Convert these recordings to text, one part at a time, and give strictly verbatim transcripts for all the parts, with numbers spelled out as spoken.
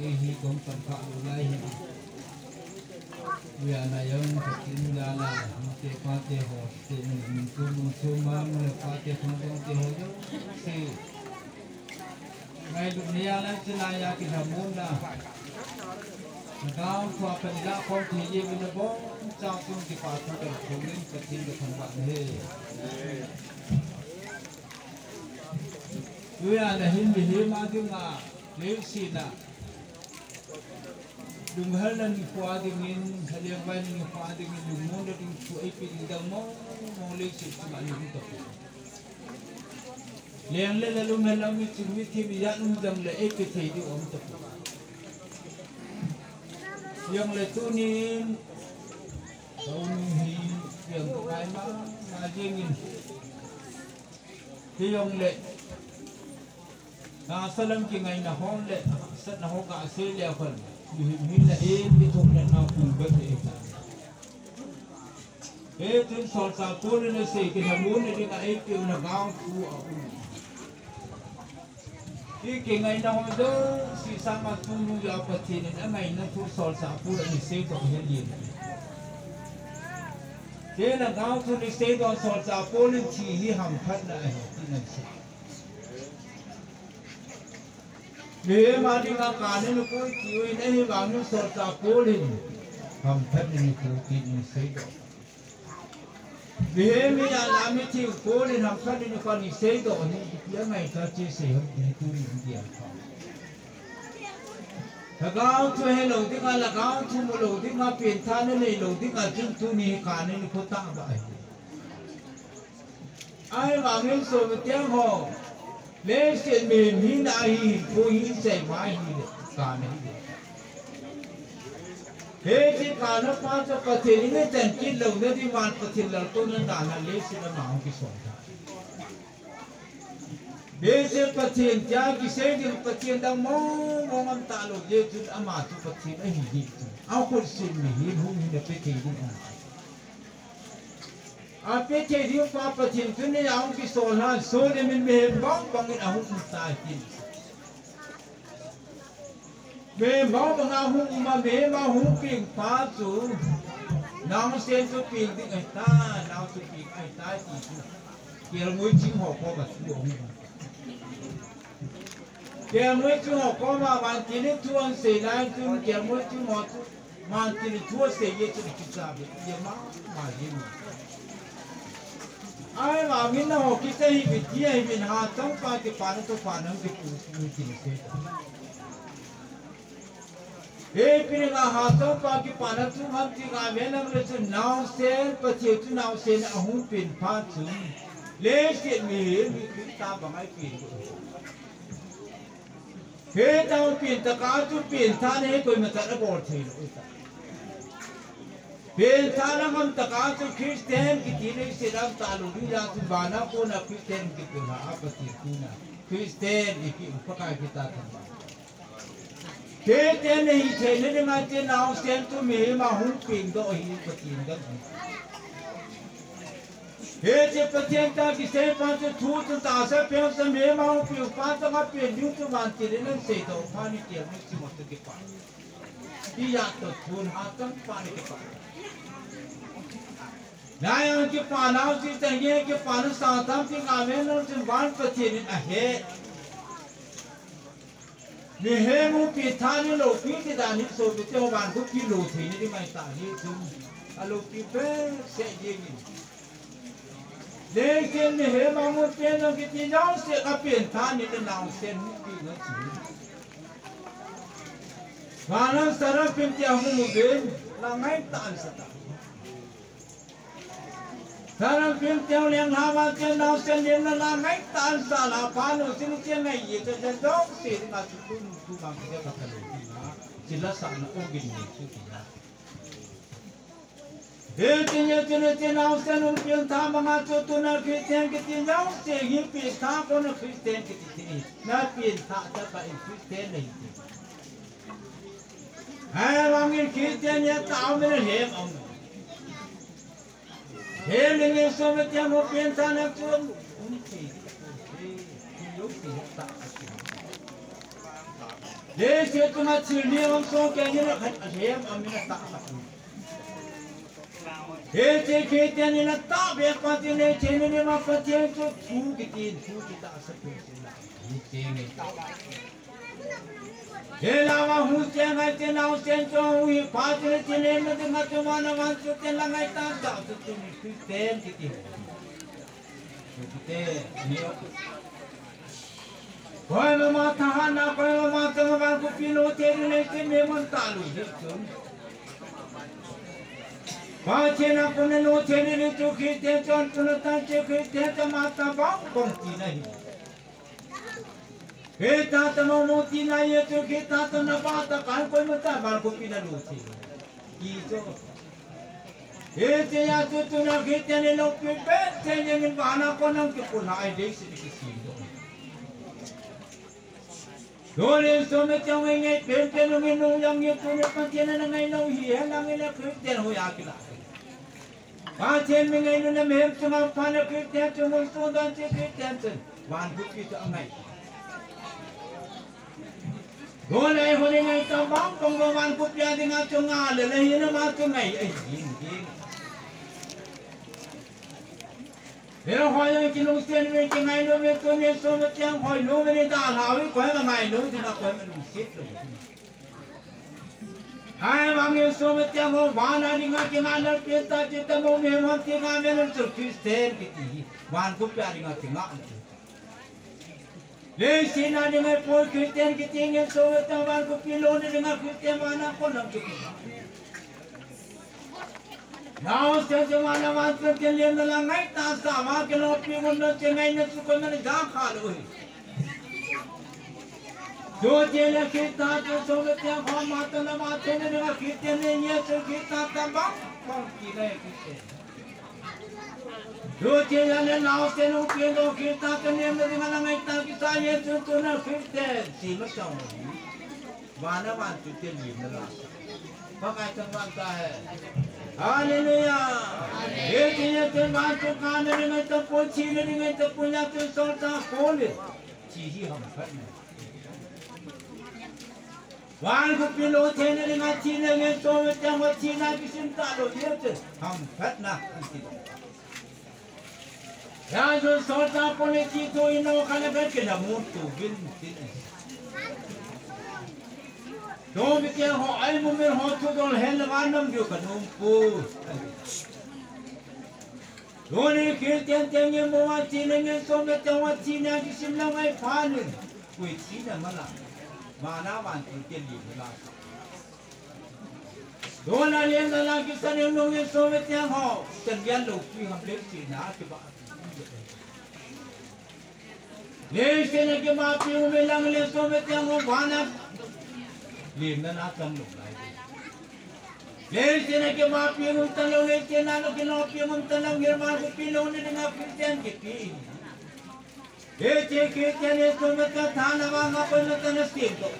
Hi kong tam kha lo lai hi. Via na yang ka tin la la, te pa te ho, te ni min tu mun tu ma mu le pa te thong thong te ho yo. Si. Ngai lu ni ya la chi la ya ki ha mun na. Gao tua pa ni la kong ti ye min na bong, chao tung ki pa tu ka kong min ka tin ka thong ba ni he. Via na hin mi hi ma ding a, le si na. Lunghalna nikho a dingin, haliang vai nikho a dingin, lungmonna ding thu eipeh ding dang mong mong leiset chunga um tapoi. Leng le la lunghalna miching mithi mi ijat um dang le eipeh thei ding um tapoi. Jongle tunin, ka um hi, jeng kai ma, ma jengin. Hijongle, Gahsa lam kingaina ho le, satna ho kasei le khun, mihem hi la e, mi thum le na kum ba te ta. Hichun solchah Paul in asei kilhamon na dinga eipeh u na gao thu aum. Hi kingaina ho jouse sanga tuni a Pathen in angaina thu solchah Paul in asei toh hi alien. Hiche na gao thu in asei toh solchah Paul in thi hi hamphatna ahi, tin asei. Mihem a dinga kap nikho iti uve, ahivangin solchah Paul in hamphatna nikho tin asei doh. Mihem a dinga mithi Paul in hamphatna nikho asei doh hi, iti angaichat chu sei ham ti tunin dia. Lhagao thu he lou dinga, lhagao thu mu lou dinga, pengthahna nei lou dinga, chun tuni hi kap nikho tah ba ahi. Ahivangin sopi teho, leiset mihem hina hi, koi hi, sei mai hi le, kap hi le. Hiche kapna pa chu Pathen in ichan kit louna ding vang Pathen laltouna dan a leiset a ama hung kisol tai. Leiset Pathen tia kisei ding Pathen dang mong mong um talou jeh chun ama chu Pathen ahi jeh chun. Akhut sim mihem hung hina pe thei ding ahi. Ape thei ding pa Pathen chun eihung kisol a, Solomon mihem bang bangin ahung um tai tin. Mihem bang bang ahung um a, mihem ahung peng pa chu, naosen chu peng ding ahitai, nao chu peng ahitai ti chu. Kelngoi ching ho koma thu ahung um. Kelngoi ching ho koma vantil in thu ahin sei lai chun, kelngoi ching ho chu, vantil in thu asei jeh chun kicha be, ima, ima jing. Ahivangin nangho kicha hiuvin, tia hiuvin, hachangpa kipana thupha nang kipu, nang kipu sei. Ipi dinga hachangpa kipana thu ham ti ngailutna le chun naosen, Pathen chu naosen ahung peng pa chun, leiset mihem hi Christa banga ipeng diu. Hitia peng tah a chu pengthahna hi koima chan abol thei lou ahitai. Pengthahna ngam tah a chu Christian kiti leiset a um talou ding jeh a chu vana kona Christian kiti lha a Pathen kona Christian ikiu Pakai kita thangvah. Christian nahi theina dinga hiche naosen chu mihem ahung peng doh hi Pathen dang ahi. Hiche Pathen tia kisei pa chu thu chu tahsa pengsa mihem ahung peng pa chu nga peng ding chu vantil in ahin sei doh pa ni tia mi chu ma chu kipa. Tia toh thun hachangpa ni kipa. Nai ang kipa nau si tang ye kipa na sa tam ti nga men nau chun van Pathen in ahe. Mihem pengthah ni loupi ti dan hi sopi teho van gu kilo thei ni ding ahitai chun. Aloupi behseh jeng in. Leiset mihem ahung peng ding kiti naosen apengthah ni le naosen hung peng na chu. Van a Seraphim te ahung uvin, la ngaitah sa ta. Seraphim te leng lhava te naosen leng la ngaitah sa la pa nu sin che ngai ye che che dong se ma chu tun tu ma ke ka ka lo ti na. Chi la sa na o gin ni chu ti na. Hiche ni chun hiche naosen hung pengthah banga chu tuna Christian kiti naosen hi pengthah kona Christian kiti ti. Na pengthah tah pa in Christian nahi ti. Ahivangin Christian ya tao mena hem ang. Hem ni so me tiang ho pengthahna chu um ti. Ti lo ti ta. Leiset chunga thil ni hung soh kei ni na khat a lhem a mi na tah khat. Hiche Christian in atahbeh Pathen in leiset ni ma Pathen chu thu kiti, thu kitahsa thu sila. Hiche ni. Helama hu se ngai te nau sen cho hu hi Pathen in leiset ni ma te ma te ma na man chu te la ngai ta sa chu tu ni Christian kiti. Koima ma thahatna, koima ma thahatna, van khopi lou thei ding nei ti mi mun talou ding chun. Pathen a kona lou thei ding chu Christian chun tuna tan che Christian tama tabang bang tina hi. Christa tama mo tina ye chu Christa tama ba ta kan koima ta van khopi na lou thei. Ti chu. Hiche a chu tuna Christian in loupi pen thei jeng in vana kon a kipuna ai dei si kisim doh. Tuni sum chang ngai ngai pen pen nung in nung jang in tuni Pathen in ngai lou hi he lang in Christian hoiya kila. Pathen mi ngailutna mihem chunga pha le Christian chu mun sung don chi Christian chun van khopi chu angai. Golai hole ngai ta bang bang go van khopi a dinga chu nga le le hin ama chu ngai ai hin hin. Hero hoi yang ki lungset ve ki ngailu ve tuni sum chang hoilu ve ni da la ve koi ma ngailu ding a koi ma lungset lou. Hai vang in sum chang ho van a dinga ki ngailu pen ta chi ta mo mihem hon ti nga mihem chu Christian kiti hi van khopi a dinga ki nga. Leiset a dinga poi Christian kiti ngen so ve ta van khopi lou ni dinga Christian vana kon lam kiti. Naosen chu vana van Christian lemna la ngai ta sa va kiloupi ngun na che ngai na chu koima na ja kha lou hi. Chu che le Christa chu so ve ta va ma ta na va che ni dinga Christian ni Jesu Christa ta bang bang ki le Christian. Luche ya le naosen u pen do Christa ka nem na dinga la ngai ta kisa Jesu tuna Christian si ma chang. Vana van chu te lim na la. Pakai chang van ta hai. Hallelujah. Ye ti ye te van chu ka na ni ngai ta po chi na ni ngai ta po ya tu sol ta ko le. Chi hi ham khat ni. Van khopi lou thei na dinga thina ngen so ve chang va thina kisim ta lou ye te. Ham khat na. Ya jo so ta pole chi tu ino khala be ke na mu tu bin tin. To mi ke ho ai mu me ho tu dol hen la van nam ju ka num pu. Tuni Christian te ngen mo va thina ngen so ve chang va thina kisim la ngai pha ni. Kui thina ma la. Vana van ti ke li ma la. Tuna lemna la kisan in nung in so ve tiang ho. Chan bian lou tui ham lem si na ki ba. Leiset a ki ma pi u me lang le so ve tiang ho vana. Lemna na tam lou lai. Leiset a ki ma pi u ta lou leiset na lou ki lou pi u ta lou ngir ma ko pi lou ni na Christian ki pi. Hiche Christian Jesu mata thana vanga koima tana sim doh.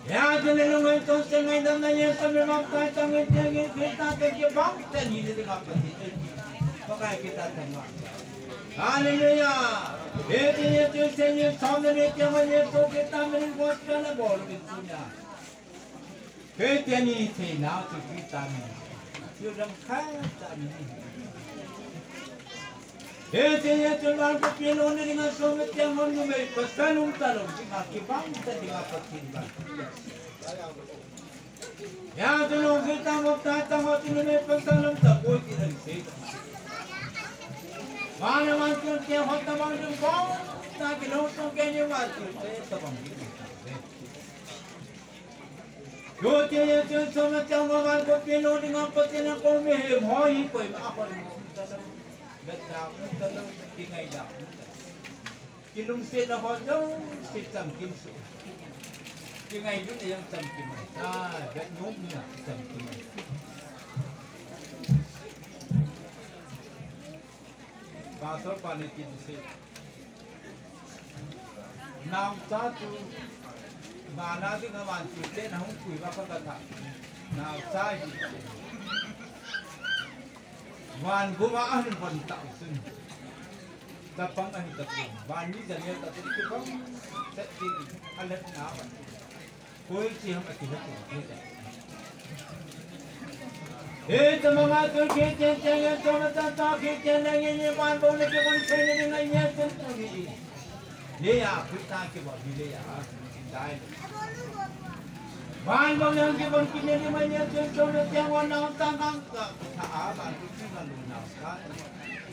Ya jene lungai to se ngai dam na Jesu me mam kai tang in teng in Christa te ke bang te ni de ka pati. Pakai kita tama. Hallelujah. Hiche Jesu se ni som ne te ma Jesu Christa me ni gospel na bol ki sunya. Christian ni thei na chu Christa ni. Chu dang khai ta ni. Hiche Jesu van khopi lou ni dinga so me tiang hon numei pasal um ta lou, chi ma ki bang ta dinga Pathen bang. Ya tu lou Christa mo ta ta mo ti numei pasal um ta ko ti dang se. Mana man tu ke ho ta bang ding bang ta ki lou tu ke ni wa tu se ta bang. Luche Jesu soma chang van khopi lou dinga Pathen a ko mihem ho hi koima hoi mo. Beta mo ta lou, kingai da. Kilungsetna ho jouse chamkim soh. Kingailutna jong chamkim mai. Ah, bet nom na chamkim mai. Pastor pa ni kin se. Naocha chu, vana dinga vantil ten ahung pui uva ka gatha. Naocha hi. Van gam a ahin von tah u chun. Chapang ahi tapon. Van mi janial ta tu kibang. Set ti alet na ba. Koi chi ham ati ha tu. He tamanga tu ke chen chen ya tu ma ta ta ke chen na nge nge van bou le kibang chen ne ngai ne chen tu ni. Le ya, pui ta kibang ni le ya. Dai. Van bou le kibang ki ne ni ma ne chen tu ne chen wan na ta ngang ta. Ta a ba tu ki na lu na ka.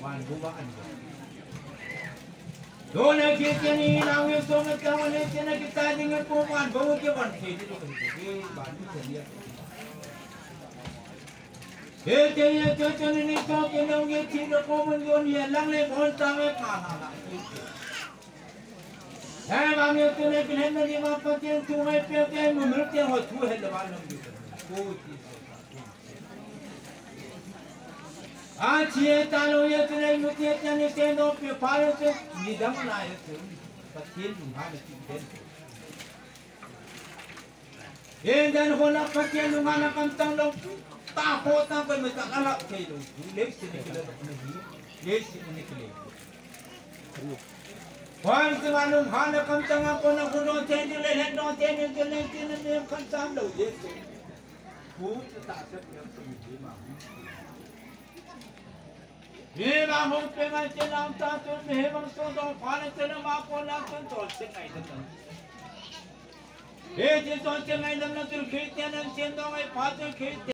Van bou ba an. Dole ke tiani nang ye song ke tawa ne tiana ke ta ding ko man bo ke ban ke di ko ke ban ke ni. Ke te ye te te ni so ke nong ye ti ko mun yo ni lang le bon ta we pa na na. He bang ye tu ne ke ne ni ma pa ke tu ngai pe ke mu mu te ho tu he le ba nong ye. Ko ti. Achi e ta lo ye tu le mu ti e ta ni te no pe pa le tu ni dang na ye tu. Patien lunghan na ti den. Ye den ho na Patien lunghan na kam tang lo. Ta ho ta ko me ta la la te lo. Le si ni ke le ni. Le si ni ke le. Hwan se ma lunghan na kam tang ko na ko no te ni le le no te ni ke le ti ni kam tang lo ye tu. Hu chu ta se pe tu ni ma. Hi ma hung pe ngai chen lang ta tu mi hi bang so dong pha le chen ma ko lang chen to chen ngai ta ta. Hi chen to chen ngai lam na tu khi chen nang chen dong ngai pha tu khi